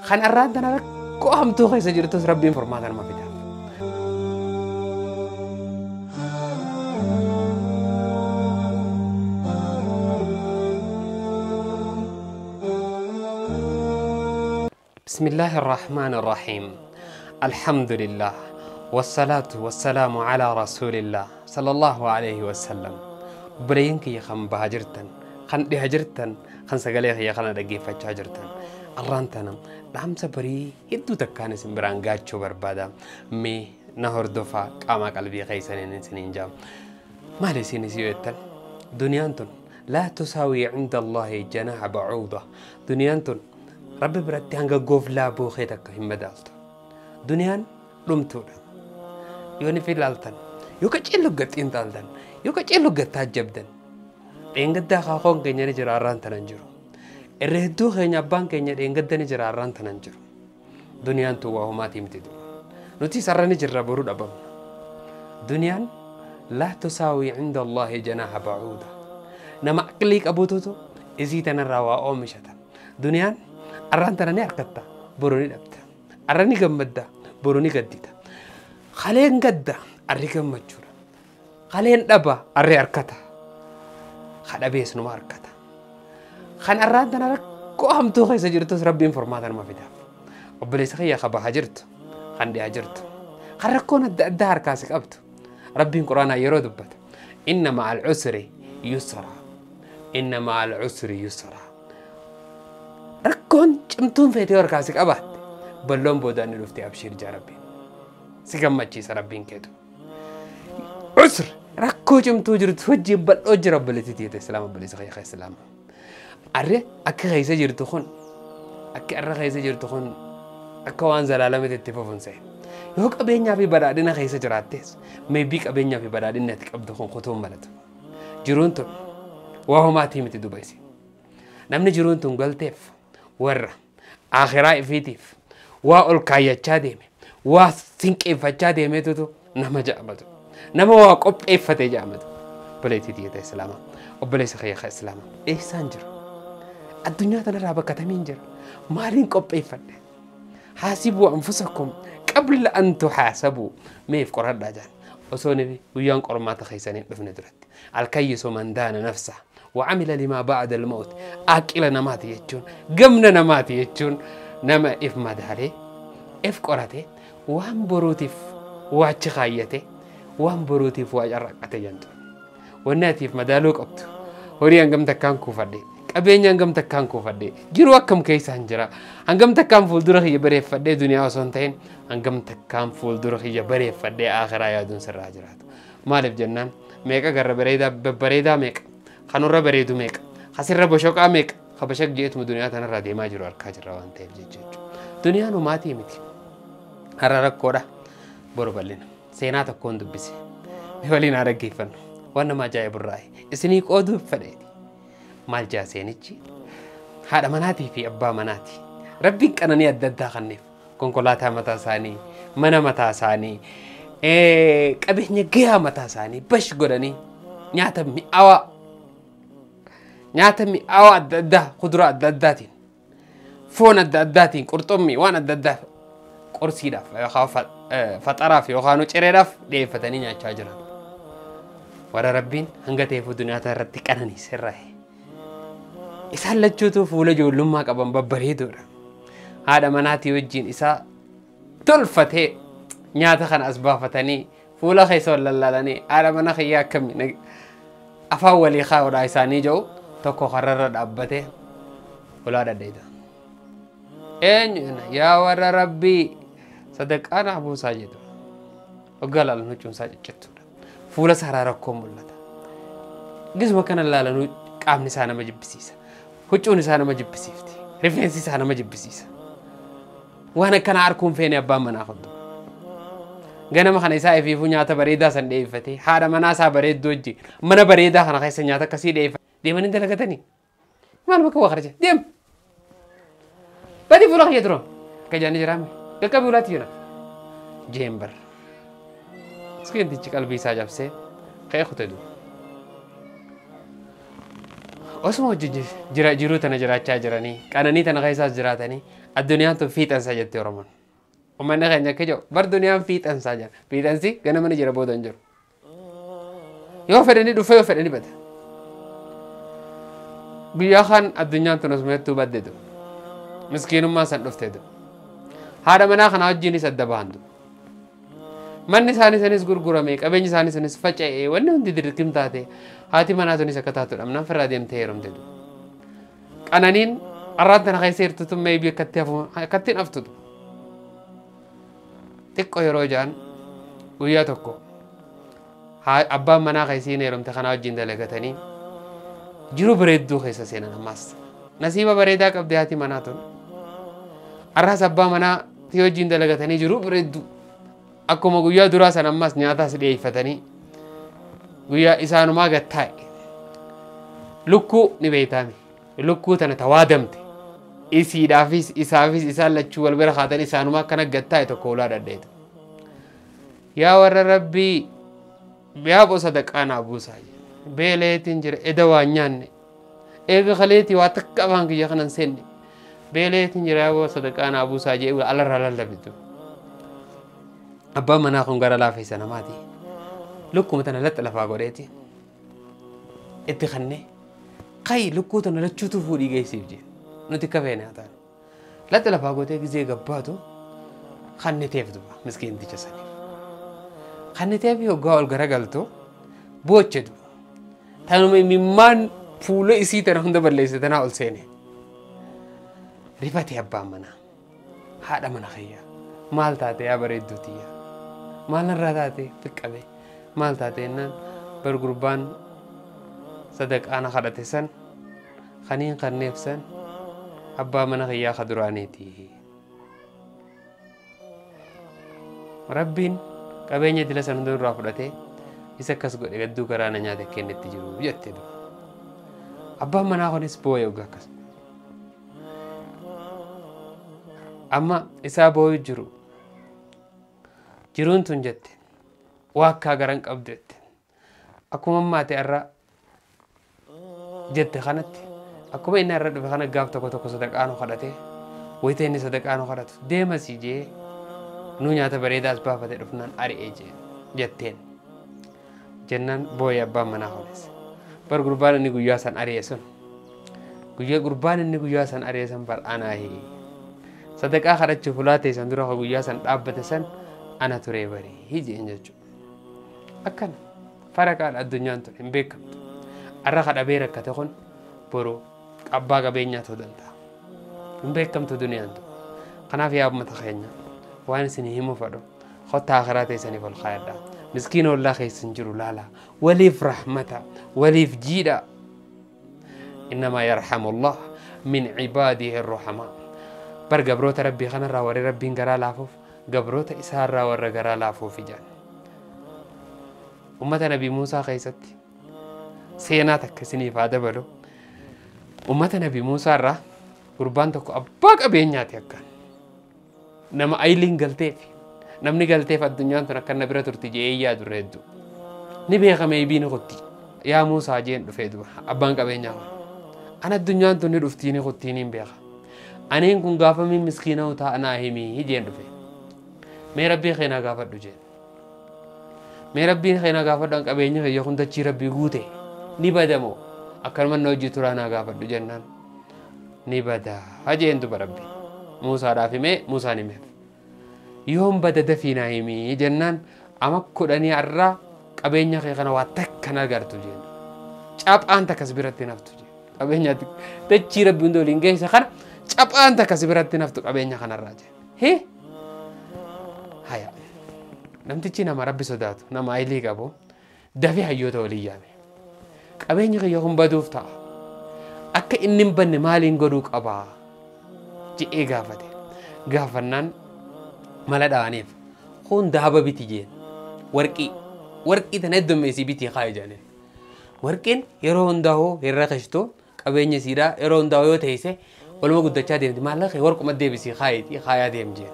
Kan arraan tana rakkoo hamtuu keessa jirtus Rabbiin furmaata nama fidaaf. بسم الله الرحمن الرحيم. الحمد لله والصلاة والسلام على رسول الله صلى الله عليه وسلم. برينك يا خم بهاجرتن خن دهاجرتن خن سجليه يا خن دقيفة هاجرتن الرانتنا دام سبري يدو تكاني سمبران جاتشو بربادا مي نهر دفا قام قلبي خيسنين سنين جام ما لسيني سيوتن. دنيانتن لا تساوي عند الله جناح بعوضة. دنيانتن ربي برتي هنگا قوف لا بوخيتك هم دالتو. دنيان رمتودا يوني في لالتن يوكا چلو گت انتالتن يوكا چلو گت تاجبدن دينگدا خاخون كنيا نجرا رانتن انجرو الرهدو خينيا بان كنيا دينگدا نجرا رانتن انجرو. دنيان تو وهما تيمتدو نتي سر نجرا برو دبم. دنيان لا تساوي عند الله جناح بعوضة. نما أقليك أبوتوتو إزيتنا الروا أو مشتا. دنيان أرانتنا نأركتا بروني دبتا أراني جمدا بروني قديتا خلين قدا أري جمجورا خلين دبا أري أركتا خد أبيس نما أركتا خن أرانتنا ركو هم توخي سجرتوس ربي فرماتنا ما في داف وبليس خيا خبا هجرت خن دي هجرت خركونا الدهر كاسك أبتو ربي قرآن يرود بات إن مع العسر يسرا إن مع العسر يسرا. ركون چمتون فيتي وركاسك أبات بلون بودان لفتي أبشير جا ربي سيقمتشي سربين كيتو عسر ركو چمتو جرت وجي بل أجر بلتي تيت السلام بلي سخي خي السلام أري أك غيسة جرتو خون أك أرى غيسة جرتو خون أكوان زلالة تتفوفن سي يوك أبينيا في برادنا غيسة جراتيس ميبيك أبينيا في برادنا تك أبدو خون خطوم بلتو جرونتو وهما تيمتي دوبايسي نمني جرونتو قلتيف ورا آخراء فيتيف وا الكاية ديمي وا سينك إفتشا ديمي تودو نما جامدو نما وا قب إفتة جامدو بليتي ديت السلامة وبليس خيا خيا السلامة إيه سانجر الدنيا تنا رابا كتمينجر مالين قب إفتة حاسبوا أنفسكم قبل أن تحاسبوا ما في قرآن دجال وصوني ويان قرآن ما تخيسني بفندرت الكيس من دان نفسه وعمل لما بعد الموت. أكل نماتي يجون قمنا نماتي يجون نما إف مداري إف قراتي وهم بروتيف واتشخايتي وهم بروتيف واجرقتي جنتو والناتيف مدالوك أبتو هوري أنقم تكان كوفردي أبين أنقم تكان كوفردي جرو أكم كيس هنجرا أنقم تكان فولدرخ يبري فردي دنيا وصنتين أنقم تكان فولدرخ يبري فردي آخر آيادون سراجرات مالف جنان ميكا قرب بريدا ببريدا ميكا خنورا بريدو ميك خسر بشوكا ميك خبشك جيت مدنيا تنا رادي ما جرو الكاجر روان تيب جيت دنيا نو ماتي متي هرارك كورا برو بلين سينا تكون دبسي مولين عرق كيفن وانا ما جاي براي اسني قودو فريدي مال جا سينيتشي هذا مناتي في أبا مناتي ربي كأنني أددا خنيف كونكولاتا متا ساني منا متا ساني إيه قبحني جيها متا ساني بش قرني نياتا مئوا nyaata mi'aawaa adda addaa kuduraa adda addaatiin foon adda addaatiin qurxummii waan adda addaa qorsiidhaaf yookaan faxaraaf yookaan cireedhaaf dhiyeeffatanii nyaachaa jiran. Warra Rabbiin hanga ta'eef duniyaa irratti qananiiserraa. Isaan lachuutu fuula ijoollummaa qaban babbareedoodha. Haadha manaatii wajjin isaa tolfatee nyaata kana as baafatanii fuula keessa wal lallaalanii haadha mana kiyyaa akkamii afaan walii kaa'uudhaa isaanii jiru. Tokko kararra dhaabbatee ulaa dhadheeta. Eenyu yaa warra Rabbii sadaqaa naa buusaa jedhu. Hoggaa laalan huccuun isaa ciccittuudha. Fuula isaa rakkoon mul'ata. Gisuma kana laalanuu qaamni isaa nama jibbisiisa. Huccuun isaa nama jibbisiifti. Rifeensi isaa nama jibbisiisa. Waan akkana arguun feene abbaan manaa kun. Ganama kana isaa ifiifuu nyaata bareedaa san dhiyeeffatee haadha manaa isaa bareedduu wajjin mana bareedaa kana keessa nyaata akkasii dhiyeeffate. Deemanii dalagatanii maal bakka waa kharaja deem badii fuula kiyya dura akka jaanii jiraame qaqqabii ulaatti jira jeen barra miskiintichi qalbii isaa cabsee ka'ee kutee du'a. Osuma wajjin jiruu tana jiraachaa jiranii qananii tana keessaas jiraatanii addunyaan tun fiixansaa jetti Oromoon. Uummanni keenya akka jiru bar duniyaan fiixansaa jira. Fiixansi ganama ni jira booda hin jiru. Yoo fedhanii dhufe yoo fedhanii bada. Guyyaa kaan addunyaan tun osuma hedduu baddeetu. Miskiinummaa san dhufteetu. Haadha manaa kanaa wajjinis adda bahantu. Manni isaanii sanis gurgurame qabeenyi isaanii sanis faca'ee wanni hundi dirqim taate haati manaa tunis akka taatu dhabnaan firraa deemtee heerumteetu. Qananiin arraan tana keessa jirtu tun meebii akkatti hin haftutu. Xiqqoo yeroo ja'an guyyaa tokko abbaan manaa keessiin heerumte kanaa wajjin dalagatanii jiru bareedduu keessa seenan ammaas. Nasiiba bareedaa qabdi haati manaa tun. Arraas abbaa manaa wajjin dalagatanii jiru bareedduu. Akkuma guyyaa duraa san ammas nyaataas dhiyeeffatanii guyyaa isaanumaa gad taa'e. Lukkuu ni beeytaami. Lukkuu tana tawaadamte. Isiidhaafis isaafis isaan lachuu wal bira kaatanii isaanumaa akkana gad taa'e tokko ulaa dhadheetu. Yaa warra Rabbii yaa boo sadaqaa naa buusaa jedhe. Beeleetiin jira eda waa nyaanne. Eega kaleetii waa takka afaan kiyya kanan seenne. Beeleetiin jira yaa boo sadaqaa naa buusaa jedhe alarraa lallabitu. Abbaan manaa kun gara laafeessa namaati. Lukkuma tana laxa lafaa godheeti. Itti kannee kai lukkuu tana lachuutu fuudhii geessiif jee. Nuti kafee nyaataan. Laxa lafaa godhee gizee gabbaatu kanniteef duba miskiinticha saniif. Kanniteef hoggaa ol garagaltu booche duba. Tanuma imimmaan fuula isii tana hunda balleesse tanaa ol seene. Rifatee abbaan manaa. Haadha mana kiyyaa. Maal taate yaa bareedduu tiyyaa. Maal narraa taate fiqqabe. Maal taate jennaan bar gurbaan sadaqaa na kadhate san kaniin kanneef san abbaa mana kiyyaa ka duraaniiti. Rabbiin qabeenya dila san hunda nurraa fudhatee isa akkas godhe gadduu garaa na nyaate kennetti jiru jette duba. Abbaan manaa kunis boo'e hoggaa akkas. Amma isaa boo'u jiru. Jiruun tun jette waa akkaa garan qabdu jette. Akkuma ammaate irra jette kanatti akkuma inni irra dhufe kana gaaf tokko tokko sadaqaa nu kadhate wayita inni sadaqaa nu kadhatu deemasii jee nu nyaata bareedaas baafate dhufnaan ari'ee jee jetteen. Jennaan boo'e abbaan manaa kunis. Bar gurbaan inni guyyaa san ari'e sun guyyaa gurbaan inni guyyaa san ari'e san bar anaahi. Sadaqaa kadhachuuf ulaa ta'e san dura guyyaa san dhaabbate san ana turee barii jeen jechuudha. Akkana faraqaadha addunyaan tun hin beekamtu. Arra kadhabee rakkate kun boru abbaa qabeenyaa ta'uu danda'a. Hin beekamtu duniyaan tun. Kanaaf yaa uummata keenya waan isin himuu fedhu kottaa akhiraa teessaniif ol kaayadhaa. Miskiina ollaa keessa hin jiru laalaa. Waliif rahmata, waliif jiidha. Innamaa yarhamullah min cibaadihi ruhamaa. Bar gabroota Rabbii kanarraa warri Rabbiin garaa laafuuf gabroota isaarraa warra garaa laafuuf ijaan. Uummata Nabii Muusaa keessatti seenaa takka isiniif haa dabalu. Uummata Nabii Muusaa irraa gurbaan tokko abbaa qabeenyaati akkaan. Nama ayiliin galteef namni galteef addunyaan tun akka na bira turti jedhee yaadu hedduu. Ni beekame eebii ni qotti. Yaa Muusaa jeen dhufee duba abbaan qabeenyaa kun. Ana addunyaan tun ni dhuftii ni qottii ni beeka. Aniin kun gaafa min miskiina ta'a naa himii jeen dhufe. Mee Rabbii keenaa gaafadhu jeen. Mee Rabbiin keenaa gaafadhu an qabeenya kiyya kun dachii Rabbii guute ni badamoo akkanuma na hojii turaa naa gaafadhu jennaan ni badaa jeen duba Rabbiin. Muusaadhaaf himee Muusaan himeef. Yoom bada dafii naa himii jennaan ama 10 har'aa qabeenya kee kana waa takka na agartu jeen. Caphaan takkas biratti naftu jeen. Qabeenya dachii Rabbii hunda waliin geessa kana caphaan takkas biratti naftu qabeenya kanarraa jeen. Hee? Haya. Namtichi nama Rabbi sodaatu nama ayilii qabu dafee hayyoota walii yaame. Qabeenya kiyya kun baduuf ta'a. Akka inni hin banne maaliin godhuu qabaa? Jedhee gaafate. Gaafannaan mala dha'aniif kun daaba biti jeen. Warqii. Warqii tana heddummeessii bitii kaayu jedhaniin. Warqiin yeroo hundaa'uu hin rakashtu qabeenya isiidhaa yeroo hundaa'uu yoo teessise oluma guddachaa deemti maallaqa warquma deebisii kaayitii kaayaa deem jeen.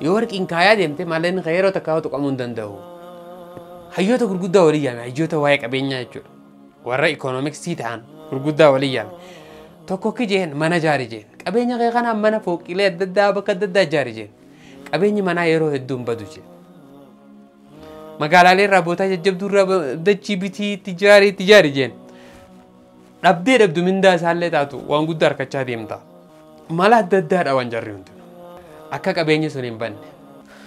Yoo warqiin kaayaa deemte maallaqni kee yeroo takkaa tuqamuu hin danda'u. Hayyoota gurguddaa walii yaame hayyoota waa'ee qabeenyaa jechuudha. Warra ikoonomiksii ta'an Gurguddaa walii yaame. Tokko kijeen mana jaari jeen. Qabeenya kee kanaan mana fooqilee adda addaa bakka adda addaa jaari jeen. Qabeenyi manaa yeroo hedduu hin badu jeen. Magaalaalee irraa bootaa jajjabduu irraa dachii bitii itti jaari itti jaari jeen. Dhabdee dhabdu mindaa isaallee taatu waan guddaa harkachaa deemta. Mala adda addaadha waan jarri hundinuu. Akka qabeenyi sun hin banne.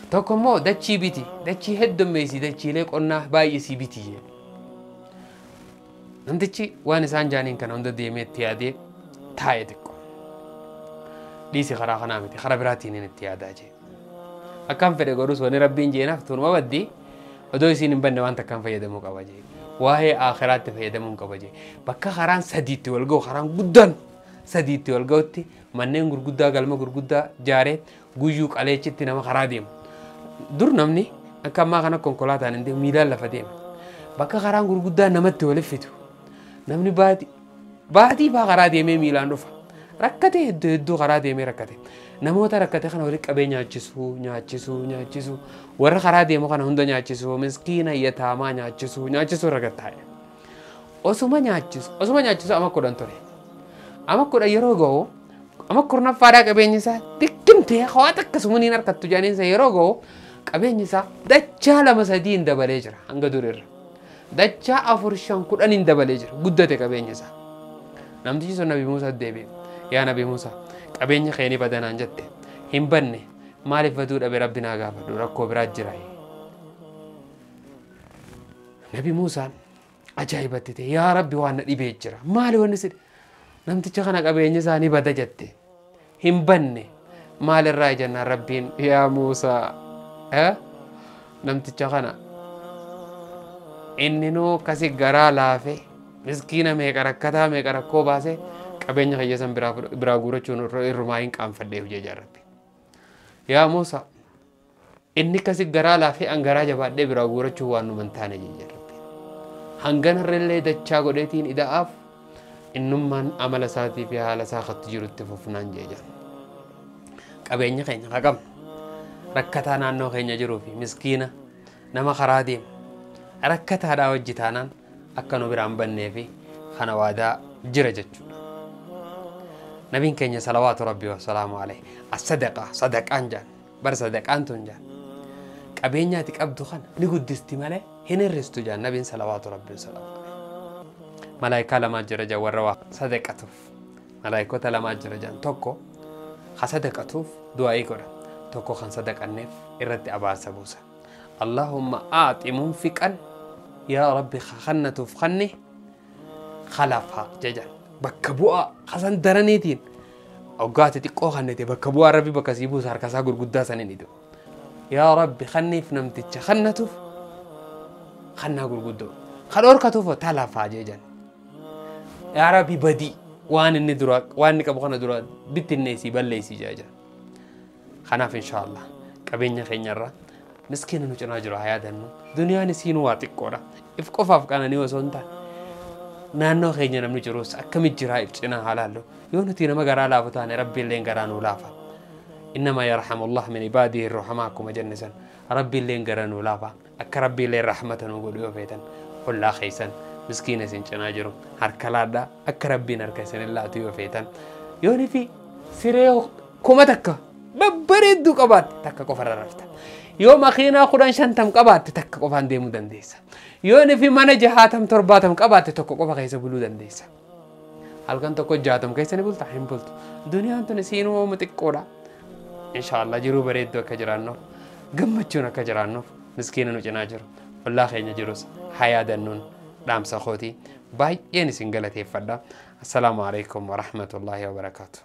Tokko immoo dachii biti, dachii heddummeessi, dachiilee qonnaa baay'isii biti jeen. Namtichi waan isaan jaaniin kana hunda deemee itti yaadee taa'e xiqqoo. Dhiisi karaa kanaa miti, karaa biraatiin itti yaadaa jee. Akkaan fedhe godhus wanni rabbiin jeenaaf tunuma baddi odoo isiin hin banne waan takkaan fayyadamuu qaba jee. Waa'ee aakhiraatti fayyadamuu qaba jee. Bakka karaan sadiitti wal ga'u, karaan guddaan sadiitti wal ga'utti manneen gurguddaa galma gurguddaa jaaree guyyuu qaleechitti nama karaa deemu. Dur namni akka ammaa kana konkolaataan hin deemu miilaan lafa deema. Bakka karaan gurguddaa namatti waliif fidu. Namni baatii faa karaa deemee miilaan dhufa. Rakkate hedduu hedduu karaa deemee rakkate. Namoota rakkate kana walitti qabee nyaachisuu nyaachisuu nyaachisuu warra karaa deemu kana hunda nyaachisuu miskiina yataamaa nyaachisuu nyaachisuu irra gattaa'e. Osuma nyaachisuu ama 10 ture. Ama 10 yeroo ga'u ama 10ffaadhaa qabeenyi isaa xiqqimtee hawaata akkasuma niin harkattu jaaniinsa yeroo ga'u qabeenyi isaa dachaa 2 3 hin dabalee jira hanga durirra. Dachaa 4 5 10 hin dabalee jira guddate qabeenyi isaa. Namtichi sun Nabi Muusaa deebi'e. Yaa Nabi Muusaa qabeenya kee ni badanaan jette hin banne maaliif baduu dhabe rabbi naa gaafadhu rakkoo biraa jira. Nabi Muusaan ajaa'ibatti ta'e yaa rabbi waan na dhibee jira maali wanni si namticha kana qabeenya isaa ni bada jette hin banne maalirraa jennaan rabbiin yaa Muusaa namticha kana inni nuu akkasi garaa laafe miskiina meeqa rakkataa meeqa rakkoo baase qabeenya kiyya san biraa guurachuun irrumaa hin qaanfadheef jee rabbi. Yaa Muusaa inni akkasi garaa laafee an garaa jabaadhee biraa guurachuu waan numa hin taane jee rabbi. Hanganarrellee dachaa godheetiin ida'aaf innummaan amala isaatii fi haala isaa katti jirutti fufnaan jee jira. Qabeenya keenya haa qabnu rakkataa naannoo keenya jiruu fi miskiina nama karaa deemu rakkataadhaa wajji taanaan akka nu biraan bannee fi kana waadaa jira jechuudha. Nabiin keenya salawaatu rabbii wasalaamu alayhi as-sadaqa sadaqaan jaan bar sadaqaan tun jaan qabeenya ati qabdu kana ni guddisti malee hin hir'istu jaan nabiin salawaatu rabbii wasalaamu alayhi. Malaayikaa lamaa jira jaan warra waa sadaqatuuf malaayikota lamaa jira jaan tokko ha sadaqatuuf du'aa'ii godha tokko kan sadaqanneef irratti abaarsa buusa. Allahumma aaxi munfiqan yaa rabbi khannatuuf khanni khalafa jejan bakka bu'aa hasan daraniitiin hoggaati xiqqoo kannete bakka bu'aa rabbi bakka sii buusa harka isaa gurguddaa saniin idu. Yaa rabbi khanniif namticha khannatuuf khannaa gurguddoo kan dhorkatuuf talafaa jejan. Yaa rabbi badii waan inni dura waan inni qabu kana dura bittinneessii balleessii jejan. Kanaaf inshaallah qabeenya keenyarra miskiina nu cinaa jiru haa yaadannu. Duniyaan isiin waa xiqqoodha. If qofaaf qananii osoo hin taane naannoo keenya namni jirus akkamitti jiraa if cinaa haa laallu. Yoo nuti nama garaa laafu taane rabbi illeen garaa nuu laafa. Innamaa yarhamu Allah min ibaadihi ruhamaa akkuma jenne san rabbi illeen garaa nuu laafa. Akka rabbi illeen rahmata nuu godhu yoo feetan ollaa keessan miskiina isin cinaa jiru harka laadhaa akka rabbiin harka isin laatu yoo feetan yooni fi siree 1000 babbareedduu qabaatte takka qofa rarrafta. Yoo makiinaa 10 50 qabaatte takka qofaan deemuu dandeessa. Yoo inni fi mana 60 70 qabaatte tokko qofa keessa buluu dandeessa. Halkan tokko 60 keessa ni bulta hin bultu. Duniyaan tun isiinuu oomu xiqqoodha. Inshaallah jiruu bareedduu akka jiraannuuf gammachuun akka jiraannuuf miskiina nu cinaa jiru ollaa keenya jirus haa yaadannuun dhaamsa kootii baay'een isin galateeffadha. Assalaamu alaikum warahmatullaahi wabarakaatu.